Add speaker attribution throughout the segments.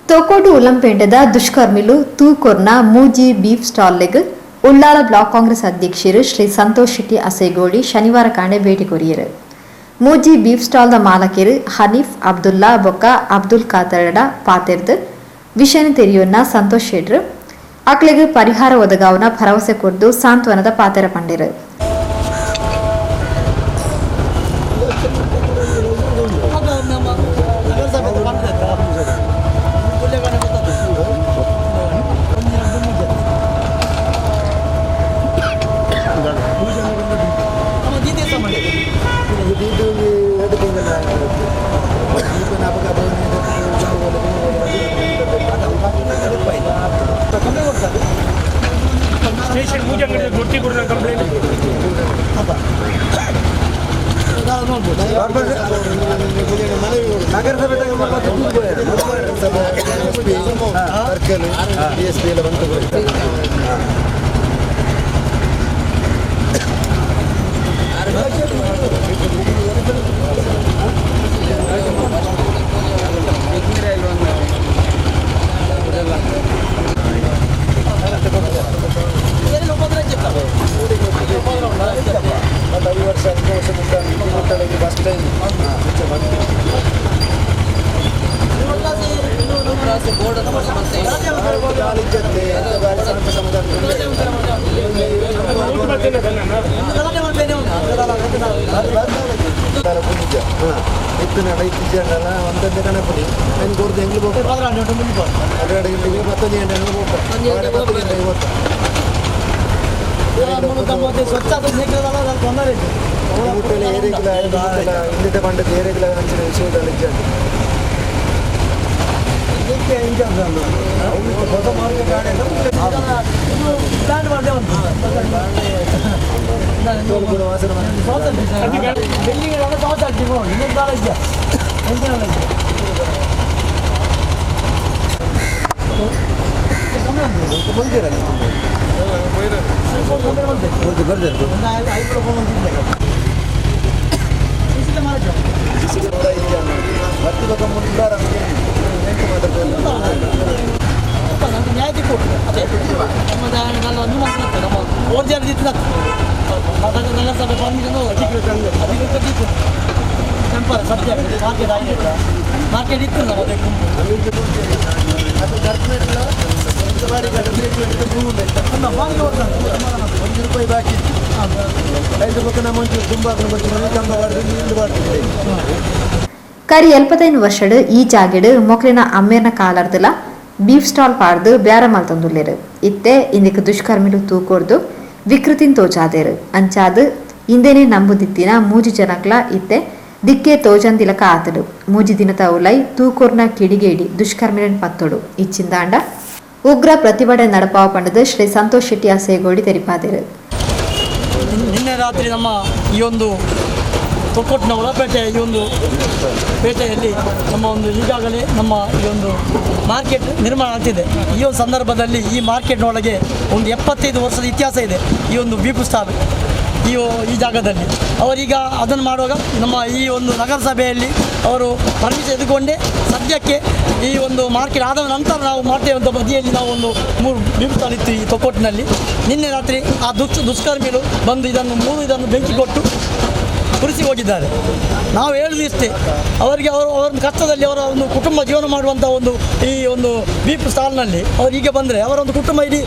Speaker 1: Thokkottu ಉಲ್ಲಂಪೇಂಟೆದ ದುಷ್ಕರ್ಮಿಲು ತೂಕೊರ್ನ ಮೂಜಿ beef ಸ್ಟಾಲ್ಲೆಗ್ Ullal block Congress ಅಧ್ಯಕ್ಷರು ಶ್ರೀ ಸಂತೋಷ್ ಶೆಟ್ಟಿ ಅಸೇಗೋಳಿ ಶನಿವಾರ ಕಾಂಡೆ ಭೇಟಿ ಕೊರಿಯೆರು. ಮೂಜಿ ಬೀಫ್ ಸ್ಟಾಲ್ದ ಮಾಲಕೆರು ಹನೀಫ್, ಅಬ್ದುಲ್ಲಾ ಬೊಕ್ಕ ಅಬ್ದುಲ್ ಖಾದರ್ಡ ಪಾತೆರ್ದ್ ವಿಷಯನ ತೆರಿಯೊನ್ನ ಸಂತೋಷ್ ಶೆಟ್ರು ಅಕ್ಲೆಗ್ ಪರಿಹಾರ ಒದಗಾವುನ ಭರವಸೆ ಕೊರ್ದು ಸಾಂತ್ವನದ ಪಾತೆರ ಪಂಡೆರು.
Speaker 2: ಸ್ಟೇಷನ್ ಮೂಜಿ ಅಂಗಡಿ ಗೊಟ್ಟಿ ಕೊಡ್ರ ಕಂಪ್ಲೇಂಟ್.
Speaker 3: ನಗರಸಭೆ circle D S P ಎಲ್ಲ ಬಂತು. ಐದು ವರ್ಷ 5 ವರ್ಷ ಮುಟ್ಟ ಮುಟ್ಟಲಿಗೆ ಬಸ್ ಟೈಮ್. ಇತ್ತು ಇತ್ತಿಜಲ್ಲ ಒಂದೊಂದೇ ಕಣಪುಡಿ ಏನು ಕೊಡ್ದು ಎಂಗ್ಲು ಹೋಗ್ತಾರೆ 12 ಗಂಟೆಗೆ 10 ಗಂಟೆ ಹೋಗ್ತಾರೆ, 10 ಗಂಟೆಗೆ ಹೋಗ್ತಾರೆ. ಮುಟ್ಟಲೆ ಏರಿಗಿಲ್ಲ ಇನ್ನಿತ ಪಂಡದ ಏರಿಗಿಲ್ಲ ಅಂಚಿನ ವಿಷಯದಲ್ಲಿ ಇಜ್ಜಂಡು. ವಾಸನೆ. ಬತ್ತಿ ಮುಂದಾರ.
Speaker 4: ನಗರಸಭೆ ಪರ್ಮಿಷನ್ ಅಧಿಕೃತ ಇತ್ತು. ಟೆಂಪಲ್ ಸದ್ಯ ಮಾರ್ಕೆಟ್ ಆಗಿದೆ, ಮಾರ್ಕೆಟ್ ಇತ್ತು ನಮ್ಮ.
Speaker 3: ಅದು ಒಂದು ಬಾರಿ 1 ರೂಪಾಯಿ ಬಾಕಿ ಇತ್ತು. ಐದು ಪಕ್ಕ ನಮ್ಮ ಒಂಚೂರು ತುಂಬ ಕಂಬ ನೀರು ಬಾರ್ತಿದೆ.
Speaker 1: ಕರಿ 75 ವರ್ಷಡ್ ಈ ಜಾಗೆಡ್ ಮೊಕ್ಲೆನ ಅಮ್ಮೇರ್ನ ಕಾಲರ್ದಲ ಬೀಫ್ ಸ್ಟಾಲ್ ಪಾಡ್ದು ಬ್ಯಾರ ಮಲ್ತೊಂದುಲ್ಲೆರ್. ಇತ್ತೆ ಇಂದೆಕ್ ದುಷ್ಕರ್ಮಿಲು ತೂಕೊರ್ದು ವಿಕೃತಿನ್ ತೋಜಾದೆರ್. ಅಂಚಾದ್ ಇಂದೆನೆ ನಂಬುದಿತ್ತಿನ ಮೂಜಿ ಜನಕ್ಲ ಇತ್ತೆ ದಿಕ್ಕೆ ತೋಜಂದಿಲಕ ಆತಡು. 3 ದಿನತ ಉಲೈ ತೂಕೊರ್ನ ಕಿಡಿಗೇಡಿ ದುಷ್ಕರ್ಮಿಲೆನ್ ಪತ್ತೊಡು, ಇಚ್ಚಿಂದಾಂಡ ಉಗ್ರ ಪ್ರತಿಭಟನೆ ನಡಪಾವ ಪಂಡದು ಶ್ರೀ ಸಂತೋಷ್ ಶೆಟ್ಟಿ ಅಸೇಗೋಡಿ ತೆರಿಪಾದೆರ್.
Speaker 4: ನಿನ್ನೆ ರಾತ್ರಿ ನಮ್ಮ ಈ ಒಂದು ತೊಕ್ಕೊಟ್ಟಿನ ಒಳಪೇಟೆ ಈ ಒಂದು ಪೇಟೆಯಲ್ಲಿ ನಮ್ಮ ಒಂದು ಈಗಾಗಲೇ ನಮ್ಮ ಈ ಒಂದು ಮಾರ್ಕೆಟ್ ನಿರ್ಮಾಣ ಆಗ್ತಿದೆ. ಈ ಒಂದು ಸಂದರ್ಭದಲ್ಲಿ ಈ ಮಾರ್ಕೆಟ್ನೊಳಗೆ ಒಂದು 75 ವರ್ಷದ ಇತಿಹಾಸ ಇದೆ ಈ ಒಂದು ಬೀಪು ಸ್ಟಾಲ್ ಈ ಈ ಜಾಗದಲ್ಲಿ. ಅವರೀಗ ಅದನ್ನು ಮಾಡುವಾಗ ನಮ್ಮ ಈ ಒಂದು ನಗರಸಭೆಯಲ್ಲಿ ಅವರು ಪರ್ಮಿಷನ್ ಎದುಕೊಂಡೇ ಸದ್ಯಕ್ಕೆ ಈ ಒಂದು ಮಾರ್ಕೆಟ್ ಆದ ನಂತರ ನಾವು ಮಾಡ್ತೇವೆ ಅಂತ ಬದಿಯಲ್ಲಿ ನಾವು ಒಂದು ಮೂರು ಬೀಪು ಸ್ಟಾಲ್ ಇತ್ತು ಈ ತೊಕ್ಕೊಟ್ಟಿನಲ್ಲಿ. ನಿನ್ನೆ ರಾತ್ರಿ ಆ ದುಷ್ಕರ್ಮಿಗಳು ಬಂದು ಇದನ್ನು ಮೂರು ಇದನ್ನು ಬೆಂಕಿ ಕೊಟ್ಟು ಉರಿಸಿ ಹೋಗಿದ್ದಾರೆ. ನಾವು ಹೇಳುವುದು ಇಷ್ಟೇ, ಅವರಿಗೆ ಅವರು ಅವರ ಕಷ್ಟದಲ್ಲಿ ಅವರ ಒಂದು ಕುಟುಂಬ ಜೀವನ ಮಾಡುವಂಥ ಒಂದು ಈ ಒಂದು ಬೀಪ್ ಸ್ಟಾಲ್ನಲ್ಲಿ ಅವರು ಹೀಗೆ ಬಂದರೆ ಅವರ ಒಂದು ಕುಟುಂಬ ಇಡೀ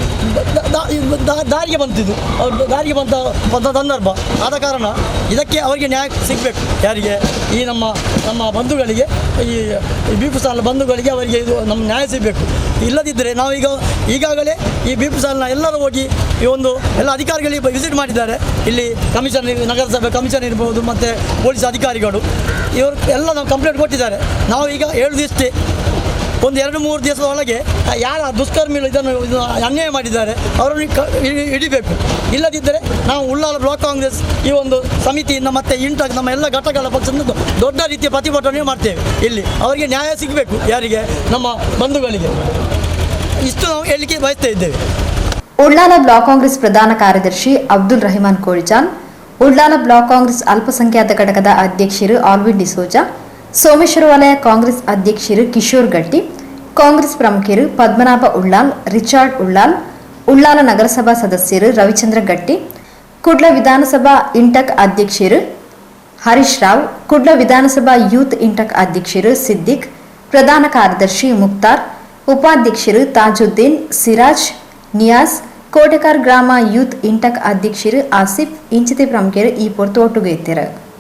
Speaker 4: ದಾರಿಗೆ ಬಂತಿದ್ದು, ಅವರು ದಾರಿಗೆ ಬಂತ ಬಂದ ಸಂದರ್ಭ. ಆದ ಕಾರಣ ಇದಕ್ಕೆ ಅವರಿಗೆ ನ್ಯಾಯ ಸಿಗಬೇಕು. ಯಾರಿಗೆ? ಈ ನಮ್ಮ ನಮ್ಮ ಬಂಧುಗಳಿಗೆ, ಈ ಈ ಬೀಪು ಸ್ಟಾಲ್ ಬಂಧುಗಳಿಗೆ ಅವರಿಗೆ ಇದು ನಮ್ಮ ನ್ಯಾಯ ಸಿಗಬೇಕು. ಇಲ್ಲದಿದ್ದರೆ ನಾವೀಗ ಈಗಾಗಲೇ ಈ ಬೀಪು ಸ್ಟಾಲ್ನ ಎಲ್ಲರೂ ಹೋಗಿ ಈ ಒಂದು ಎಲ್ಲ ಅಧಿಕಾರಿಗಳಿಗೆ ವಿಸಿಟ್ ಮಾಡಿದ್ದಾರೆ. ಇಲ್ಲಿ ಕಮಿಷನ್, ನಗರಸಭೆ ಕಮಿಷನ್ ಇರ್ಬೋದು ಮತ್ತು ಪೊಲೀಸ್ ಅಧಿಕಾರಿಗಳು, ಇವರು ಎಲ್ಲ ನಾವು ಕಂಪ್ಲೇಂಟ್ ಕೊಟ್ಟಿದ್ದಾರೆ. ನಾವು ಈಗ ಹೇಳುವುದಿಷ್ಟೇ, ಒಂದು 2-3 ದಿವಸದ ಒಳಗೆ ಯಾರ ದುಷ್ಕರ್ಮಿಗಳು ಇದನ್ನು ಇದನ್ನು ಅನ್ಯಾಯ ಮಾಡಿದ್ದಾರೆ ಅವರನ್ನು ಹಿಡಿಬೇಕು. ಇಲ್ಲದಿದ್ದರೆ ನಾವು ಉಳ್ಳಾಲ ಬ್ಲಾಕ್ ಕಾಂಗ್ರೆಸ್ ಈ ಒಂದು ಸಮಿತಿಯಿಂದ ಮತ್ತು ಇಂಟಾಗಿ ನಮ್ಮ ಎಲ್ಲ ಘಟಕಗಳ ಪಕ್ಷದಿಂದ ದೊಡ್ಡ ರೀತಿಯ ಪ್ರತಿಭಟನೆ ಮಾಡ್ತೇವೆ ಇಲ್ಲಿ. ಅವರಿಗೆ ನ್ಯಾಯ ಸಿಗಬೇಕು. ಯಾರಿಗೆ? ನಮ್ಮ ಬಂಧುಗಳಿಗೆ. ಇಷ್ಟು ನಾವು ಹೇಳಲಿಕ್ಕೆ ಬಯಸ್ತಾ ಇದ್ದೇವೆ.
Speaker 1: ಉಳ್ಳಾಲ ಬ್ಲಾಕ್ ಕಾಂಗ್ರೆಸ್ ಪ್ರಧಾನ ಕಾರ್ಯದರ್ಶಿ ಅಬ್ದುಲ್ ರಹಿಮಾನ್ ಕೋಳಿಚಾನ್, ಉಳ್ಳಾಲ ಬ್ಲಾಕ್ ಕಾಂಗ್ರೆಸ್ ಅಲ್ಪಸಂಖ್ಯಾತ ಘಟಕದ ಅಧ್ಯಕ್ಷರು ಆಲ್ವಿನ್ ಡಿಸೋಜಾ, ಸೋಮೇಶ್ವರ ವಲಯ ಕಾಂಗ್ರೆಸ್ ಅಧ್ಯಕ್ಷರು ಕಿಶೋರ್ ಗಟ್ಟಿ, ಕಾಂಗ್ರೆಸ್ ಪ್ರಮುಖರು ಪದ್ಮನಾಭ ಉಳ್ಳಾಲ್, ರಿಚಾರ್ಡ್ ಉಳ್ಳಾಲ್, ಉಳ್ಳಾಲ ನಗರಸಭಾ ಸದಸ್ಯರು ರವಿಚಂದ್ರ ಗಟ್ಟಿ, ಕುಡ್ಲ ವಿಧಾನಸಭಾ ಇಂಟಕ್ ಅಧ್ಯಕ್ಷರು ಹರೀಶ್ ರಾವ್, ಕುಡ್ಲ ವಿಧಾನಸಭಾ ಯೂತ್ ಇಂಟಕ್ ಅಧ್ಯಕ್ಷರು ಸಿದ್ದಿಕ್, ಪ್ರಧಾನ ಕಾರ್ಯದರ್ಶಿ ಮುಕ್ತಾರ್, ಉಪಾಧ್ಯಕ್ಷರು ತಾಜುದ್ದೀನ್, ಸಿರಾಜ್, ನಿಯಾಜ್, ಕೋಟೆಕಾರ್ ಗ್ರಾಮ ಯೂತ್ ಇಂಟಕ್ ಅಧ್ಯಕ್ಷರು ಆಸಿಫ್ ಇಂಚಿತಿ ಪ್ರಮುಖರು ಈ ಪೊರ್ತು ಒಟ್ಟುಗು ಇತ್ತೆರ್.